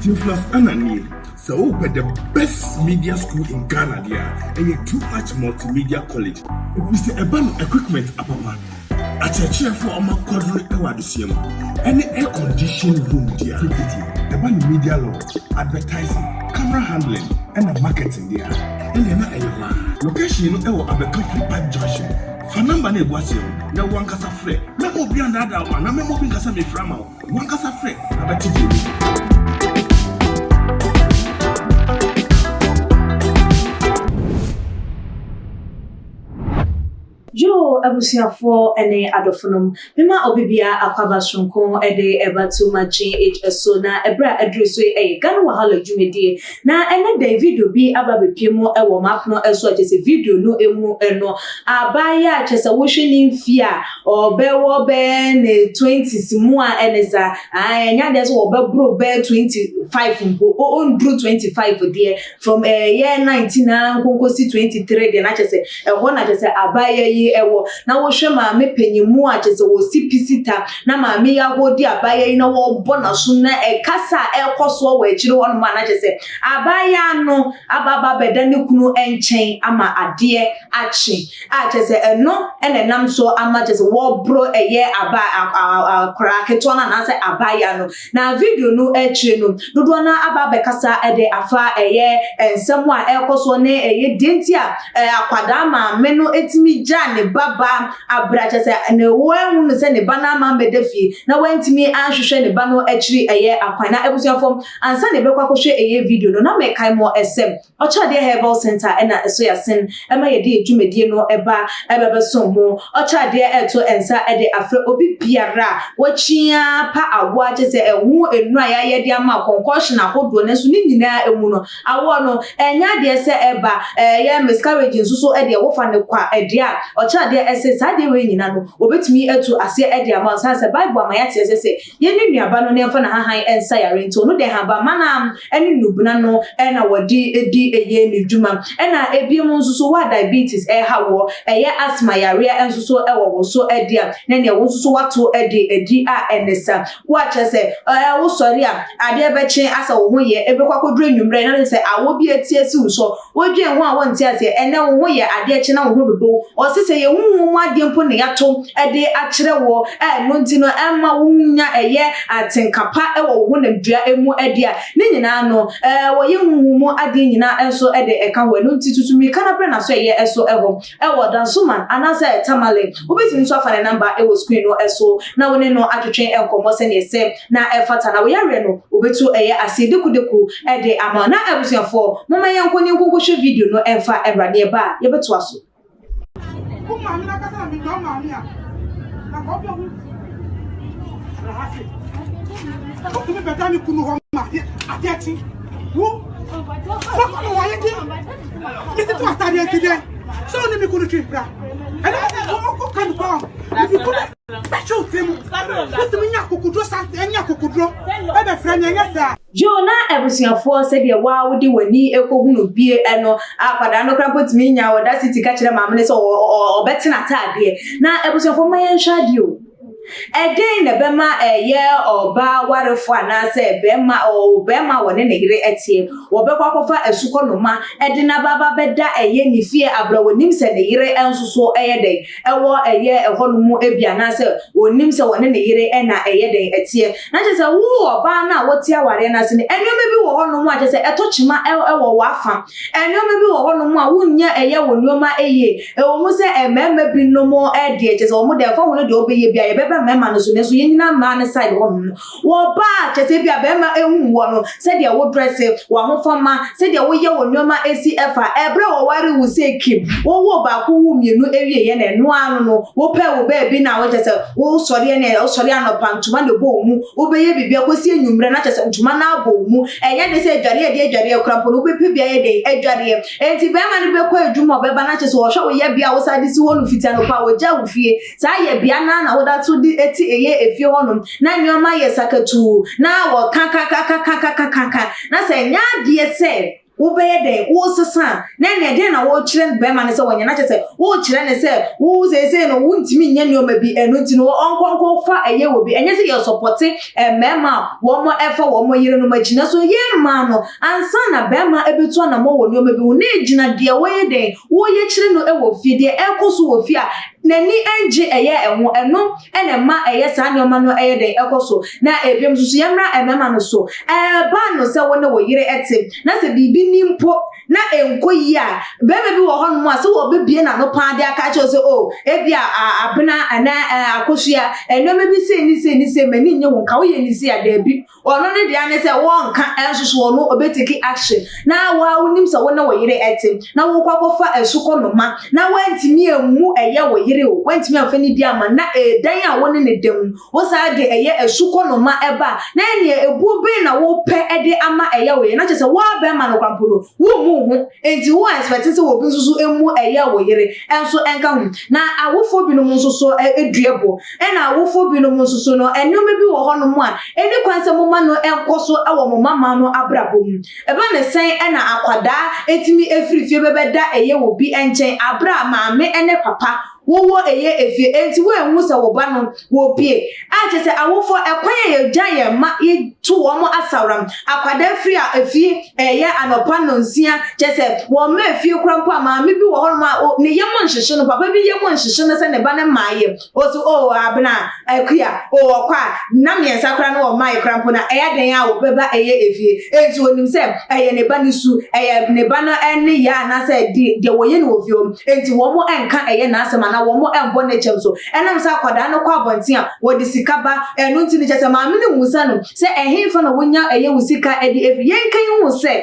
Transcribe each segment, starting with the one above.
Theophilus Annan nie. Sɛ wopɛ the best media school in Ghana deɛ a, ɛyɛ Too Much Multimedia College. Ɛfiri sɛ ɛba no equipment apapa, akyerɛkyerɛfoɔ a wɔn akwadare wɔ adesua mu, ɛne air condition room deɛ a, tititi ɛba no media law, advertising, camera handling, ɛna marketing deɛ a, ɛnneɛ na ɛyɛ hɔ ara. Location no ɛwɔ Abɛka Free Pipe Junction. Fa number no egu aseɛ no na wo ankasa frɛ. Mɛma obi andaadaa wo anaa mɛma obi nkasa mefrɛ ama wo. Wo ankasa frɛ na bɛte deɛ ɛwɔ mu. Yoo abusuafoɔ ne adɔfonom, mema obi biara akwaaba soronko de ɛba to Makye H so na ɛberɛ a aduru so yi ɛyɛ Ghana Wahala dwumadie na ɛnɛ da yi video bi aba abɛpue mu wɔ m'apono so a kyerɛ sɛ video no mu no abaayewa a kyerɛ sɛ wohwɛ ne mfie a ɔbɛwɔ bɛyɛ ne twenties mu a ɛne saa ɛnyɛ adeɛ sɛ wɔbɛboro bɛyɛ 25 mpo ɔnduru 25 deɛ from ɛyɛ 19 na nkonkosi 23 deɛ na kyerɛ sɛ ɛhɔ na kyerɛ sɛ abaayewa yi ɛwɔ na wohwɛ maame panyimu a kyerɛ sɛ wɔsi pisita na maame yi ahodi abaayewa yi na wɔrebɔ n'aso na ɛkasa a ɛrekɔ soɔ wɔ akyire hɔnom a na kyerɛ sɛ abaayewa no aba aba abɛda ne kunu nkyɛn ama adeɛ akye a kyerɛ sɛ ɛno na ɛnam so ama kyerɛ sɛ wɔreboro ɛyɛ aba akwaraa ketewa no anaasɛ abaayewa no. Na video no akyire no, dodoɔ no ara aba abɛkasa de afa ɛyɛ nsɛm a ɛrekɔ soɔ ne ɛyɛ deɛ nti a akwadaa maame no tumi gyaa ne ba ba abrɛ a kyerɛ sɛ ne wɔanhu no sɛ ne ba no ama ammɛda fie na wantumi anhwehwɛ ne ba no akyiri ɛyɛ akwan. Na abusuafoɔ, ansa na yɛbɛkɔ akɔhwɛ ɛyɛ video no, na mekae mo sɛ Ɔkyɛadeɛ Herbal Centre na ɛsɔ yɛn asen ma yɛde yɛn dwumadie no ba bɛbɛsom mo. Ɔkyɛadeɛ reto nsa de afrɛ obi biara a wakyia pa awoɔ a kyerɛ sɛ ɛho nnuro a yɛayɛ de ama concoction ahodoɔ nanso ne nyinaa mu no awoɔ no ɛnyɛ adeɛ sɛ ɛba ɛyɛ miscarriage nso so deɛ wofa no kwa deɛ a ɔkyɛadeɛ se saa adeɛ wei nyinaa no wɔbɛtumi atu aseɛ de ama wo sane sɛ Bible ama yɛate aseɛ sɛ Yɛnni nnuaba no na yɛmfa n'ahahan nsa yare nti, ɔno deɛ nhabamma no ne nnubena no na wɔde di yɛ ne dwuma. Ɛna ebinom nso so, wo a diabetes reha woɔ, ɛyɛ asthma yareɛ nso so wɔ wo so deɛ a, na ɛneɛ wo nso so woato de adi a ɛne sa. Wo a kyerɛ sɛ wosɔre a adeɛ bɛkye asɛ wo ho yɛ, ɛbɛkɔ akɔduru anwummerɛ na kyerɛ sɛ awɔ bi ati asi wo so, Wodwen ho a wonte aseɛ. Ɛnnɛ wo ho yɛ adeɛ kye na wo ho dodo wo. Ɔse sɛ yɛ honhom mu adeɛ mpo na yɛato de akyerɛ woɔ a ɛno nti no ɛmma wo nnya ɛyɛ atenka pa wɔ wo honamdua mu deɛ a, ne nyinaa no wɔyɛ honhom mu adeɛ nyinaa nso de ɛka ho. Ɛno nti tutu mmirika na brɛ n'asoɛeɛ so hɔ wɔ Dansoman anaasɛ Tamale. Wobɛtumi nso afa ne number wɔ screen no so na wo ne no atwetwe nkɔmmɔ sɛdeɛ ɛsɛ na ɛfata na wo yareɛ no wɔbɛtu ɛyɛ aseɛ dekudeku de ama wo. Na abusuafoɔ momma yɛnkɔ ne yɛnkɔ nkɔhwɛ video no mfa mmra na yɛba a yɛbɛtoa so. Wo maame no ankasa na medɔ maame a na ka wobɛhu na ha se wotumi bɛda me kunu hɔ ma adeɛ kye wo na kɔ no wɔyɛ de metete atadeɛ nti dɛ sɛ wo ne me kunu twe bra ɛnɛ woka no kɔ mede kunu bɛkyɛ wo tirim wotumi nya akokoduro sa nya akokoduro ɛbɛfrɛ me ɛnyɛ saa Joe na abusuafoɔ sɛdeɛ waa wode w'ani kɔhunu bie no, akwadaa no koraa mpo tumi nya audacity ka kyerɛ maame no sɛ ɔbɛte n'ataadeɛ. Na abusuafoɔ mma yɛnhwɛ adeɛ o. Ɛdɛn na ɛbɛma ɛyɛ ɔbaa warefoɔ anaasɛ bɛrima ɔbɛrima a wɔne ne yere teɛ wɔbɛkɔ akɔfa asukɔnoma de no aba aba bɛda ɛyɛ ne fie aberɛ a wɔnim sɛ ne yere nso so ɛyɛ dɛn ɛwɔ ɛyɛ ɛhɔ nom bi anaasɛ ɔnnim sɛ ɔne ne yere na ɛyɛ dɛn ɛteɛ. Na kyerɛ sɛ wo ɔbaa no a wote awareɛ no ase no, nneɛma bi wɔ hɔ nom a kyerɛ sɛ ɛtɔ kyema ɛwɔ w'afa. Nneɛma bi wɔ hɔ nom a wonnya ɛyɛ wo nneɛma yie. Ɛwɔ mu sɛ mmarima bi nom deɛ kyerɛ sɛ wɔn deɛ ɛmfa ho ne deɛ wobɛyɛ biara yɛbɛba mmarima no so nanso yɛnyina mmaa no side hɔ nom no. Wɔ ɔbaa a, kyerɛ sɛ ebia barima ehu woɔ no, sɛdeɛ wo drɛse, w'ahofama, sɛdeɛ woyɛ wo nneɛma si fa, ɛberɛ a wɔwaree wo sɛ Kim, wowoo baako woo mmienu wieeɛ na ɛno ara no no, wopɛɛ wo baabi na wo kyerɛ sɛ wosɔreɛ ne wosɔre anɔpa ntoma na ɛbɔ wo mu, wobɛyɛ biribi akɔsi anwummerɛ na kyerɛ sɛ ntoma no abɔ wo mu, ɛnyɛ den sɛ adwareɛ deɛ adwareɛ koraa mpo no wobɛpɛ bi ayɛ dɛn adwareɛ. Enti barima no bɛkɔ adwuma ɔbɛba na kyerɛ sɛ ɔhwɛ wo yɛbea a wosan de si hɔ no fiti anɔpa a ɔgyaa wo fie, Saa yɛbea no ara na woda so de te ɛyɛ efie hɔnom, na nneɛma yɛ sakatuu, na wɔka ka ka ka ka ka ka ka, na sɛ ɛnyɛ adeɛ sɛ. Wobɛyɛ dɛn? Woresesa a, na ɛnneɛ deɛn na worekyerɛ barima no sɛ ɔnyɛ? Na kyerɛ sɛ, worekyerɛ no sɛ wo seesei no wontumi nyɛ nneɛma bi, ɛno nti no ɔnkɔ nkɔfa ɛyɛ wɔ bi. Ɛnyɛ sɛ yɛresɔpɔte mmarima a wɔfa wɔn yerenom akyi, nanso yɛn mmaa no, ansa na barima bɛtu anammɔn wɔ nneɛma bi ho, na ɛgyina deɛ woyɛ dɛn, woreyɛ kyerɛ no wɔ fie, deɛ ɛrekɔ so wɔ fie a n'ani ngye ɛyɛ ho, ɛno na ɛma ɛyɛ saa nneɛma no ɛyɛ dɛn ɛkɔ so. Na ebiom nso so yɛmmra mmarima no so, ɛba no sɛ wo ne wo yere te na sɛ biribi ni mpo na ɛnkɔ yie a, barima bi wɔ hɔnom a sɛ wɔbɛbie n'ano paa de aka akyerɛ wo sɛ oh, ebia abena anaa akosua, nneɛma bi sei ne sei ne sei m'ani nnye ho, nka woyɛ ne sei a, daabi. Ɔno ne dea ne sɛ wɔnka nso so ɔno ɔbɛteki action na woa wonim sɛ wo ne wo yere te na wokɔ akɔfa asukɔ noma na woantumi ammu ɛyɛ wo yere o woantumi amfa ne di ama na ɛdan a wo ne ne da mu wo saa de ɛyɛ asukɔ noma ɛba na ɛneɛ ebuo bɛn na wopɛ de ama ɛyɛ wo yere na kyerɛ sɛ woa bɛrima no koraa mpo no wommu wo ho enti wo expect sɛ obi nso so mmu ɛyɛ wo yere nso ɛnka ho na awofoɔ binom nso so dua bo Ɛna awofoɔ binom nso so no, nnoɔma bi wɔ hɔnom a, ɛnni kwan sɛ moma no nkɔ so wɔ mo mmammaa no abrabɔ mu. Ɛba no sɛn na akwadaa tumi firi fie bɛbɛda ɛyɛ wɔ bi nkyɛn aberɛ a maame ne papa wowɔ ɛyɛ efie, enti woanhu sɛ wo ba no wɔpie? A kyerɛ sɛ awofoɔ, ɛkwan a yɛgya yɛn mma yɛto wɔn asaworam, akwadaa firi a efie ɛyɛ anɔpa nnɔnsia, kyerɛ sɛ wɔn mma efie koraa mpo a maame bi wɔ hɔnom a ne yam nhyehye no, papa bi yam nhyehye no sɛ ne ba no mmaeɛ. Ɔse oh Abena, Akua, oh ɔkɔ a nna mmiɛnsa koraa na ɔmmaeɛ koraa mpo no a, ɛyɛ dɛn a ɔbɛba ɛyɛ efie? Enti ɔnim sɛ ɛyɛ ne ba no su, ɛyɛ ne ba no nneyɛɛ anaasɛ deɛ wɔyɛ no wɔ fie hɔ. Enti wɔn nka ɛyɛ n'asɛm anaa wɔn mmɔ ne kyɛm so. Ɛnam sɛ akwadaa no kɔ abɔnten a, wɔde sika ba, ɛno nti no kyerɛ sɛ maame no mmisa no sɛ ɛhefa na wonya ɛyɛ wo sika de afiri. Yɛnka yi ho sɛ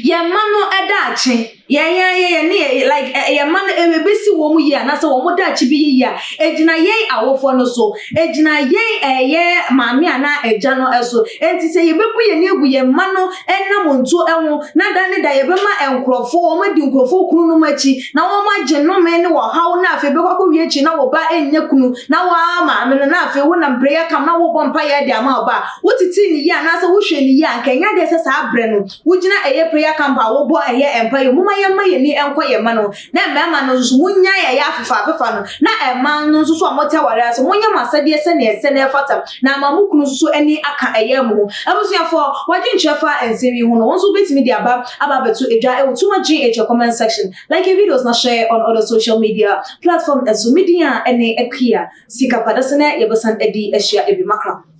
yɛn mma no daakye, yɛn yɛn yɛn ne yɛ like yɛn mma no ɛbɛsi wɔn yie anaasɛ wɔn daakye bɛyɛ yie a, ɛgyina yɛn awofoɔ no so, ɛgyina yɛn ɛyɛ maame anaa agya no so. Enti sɛ yɛbɛbu yɛn ani agu yɛn mma no anammɔntuo ho na da ne da yɛbɛma nkurɔfoɔ, wɔn adi nkurɔfoɔ kununom akyi na wɔagye nnome ne ɔhaw na afei bɛkɔ akɔwie akyi na wo ba nnya kunu na wo ara maame no na afei wonam prayer camp na wobɔ mpaeɛ de ama wo ba a wotetee ne yie anaasɛ wohwɛ ne yie a anka ɛnyɛ adeɛ sɛ saa berɛ no wogyina ɛyɛ prayer camp a wobɔ ɛyɛ mpaeɛ. Momma yɛmma yɛn ani nkɔ yɛn mma no na mmarima no nso so monnyae ɛyɛ afefa afefa no na mmaa no nso so a mote awareɛ ase monyɛ mo asɛdeɛ sɛdeɛ ɛsɛ na ɛfata na ama mo kunu nso so ani aka ɛyɛ mo ho. Abusuafoɔ, w'adwenkyerɛ fa nsɛm yi ho no, wo nso wobɛtumi de aba aba abɛto dwa wɔ Tuma GH comment section. Like yɛ videos na share on other social media platform nso. Me din a ɛne Akua Sika Pa. Dasene yɛbɛsan adi ahyia bio. Makra.